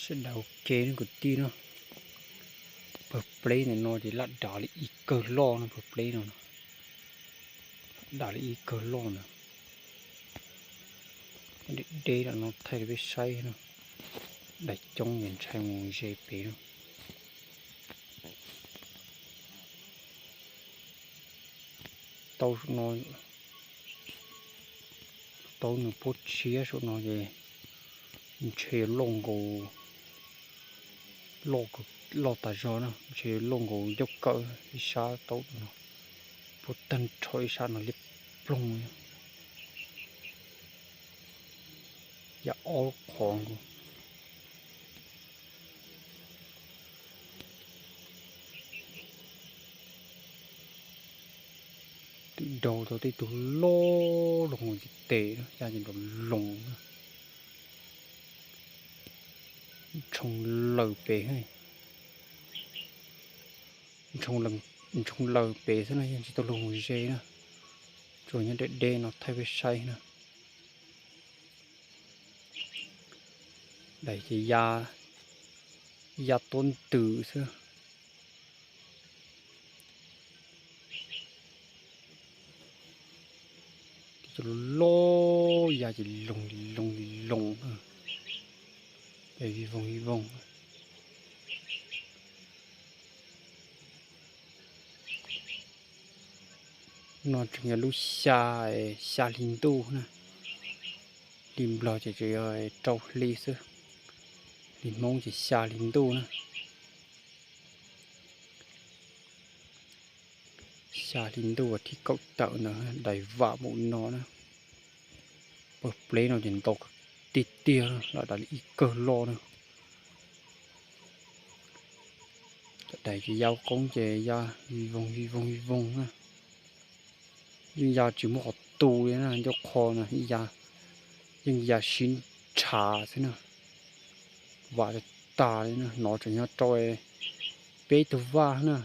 Sawv daws ua ke ne kwv tij no, pawg pleb ntawm no ces laj dav li ib kawg loj no, pawg pleb no, dav li ib kawg loj na. Deb deb lawm no thaij rau peb saib no, daim coob ces ntshai mus ze pem no. Tau saum no, tau nws puab tshiab saum no ces ntshe loj nkaus, loj tas zog na, ntshe loj nkaus ncauj kawm ib sab tau no, puab tag nrho ib sab no liab ploog. Yam ob qhov nkaus. Twb daug tau tej tug loj loj nkaus ntiv tes na, ya ces nrov loos na. Ntshoo laws pem, ntshoo laws pem xwb na, yeej tsis tau luag mus ze na. Tsuas nyob deb deb no thaij peb saib na. Daim ces ya, ya tuab ntws xwb. Cov loj loj ya ces loos li loos li loos, vij voog vij voog. No tseem yog lub xya, xya hli ntuj na. Hli Nplog ces tseem yog rau hli xwb, hli Hmoob ces xya hli ntuj na. Xya hli ntuj vas thib kaum tawm ntawd daim vam npaum no na. Pawg pleb no ces ntau tiag tiag, laj dav li ib kawg loj na. Cov daim ces ya qoob ces ya vij voog vij voog vij voog na. Yeej ya tsis muaj qhov tu li na, ncauj qho no yeej ya sib ntshav xwb na. Vam tag tag li na, no tseem nyob rau peb tug vaj na.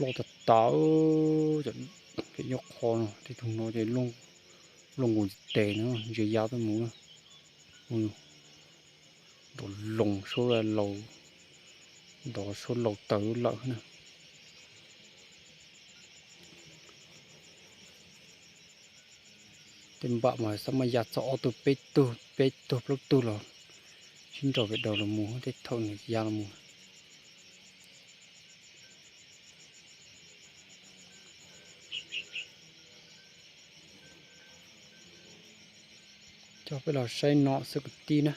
Loj tas tas, cov ncauj qho no, tej tug no ces loj nkaus ntiv tes no, ntsia ya tuaj mus na. Nrov loos suab laus, nrov suab laus taws lawm na. Tej npam mas xav mas ya txog ob tug peb tug, peb tug plaub tug los sib nraus pem daus los mus, tej thaum nws ya los mus. Coj peb los saib no xwb kwv tij na.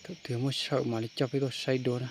Thaum twg muaj sij hawm mam li coj peb tuaj saib dua na.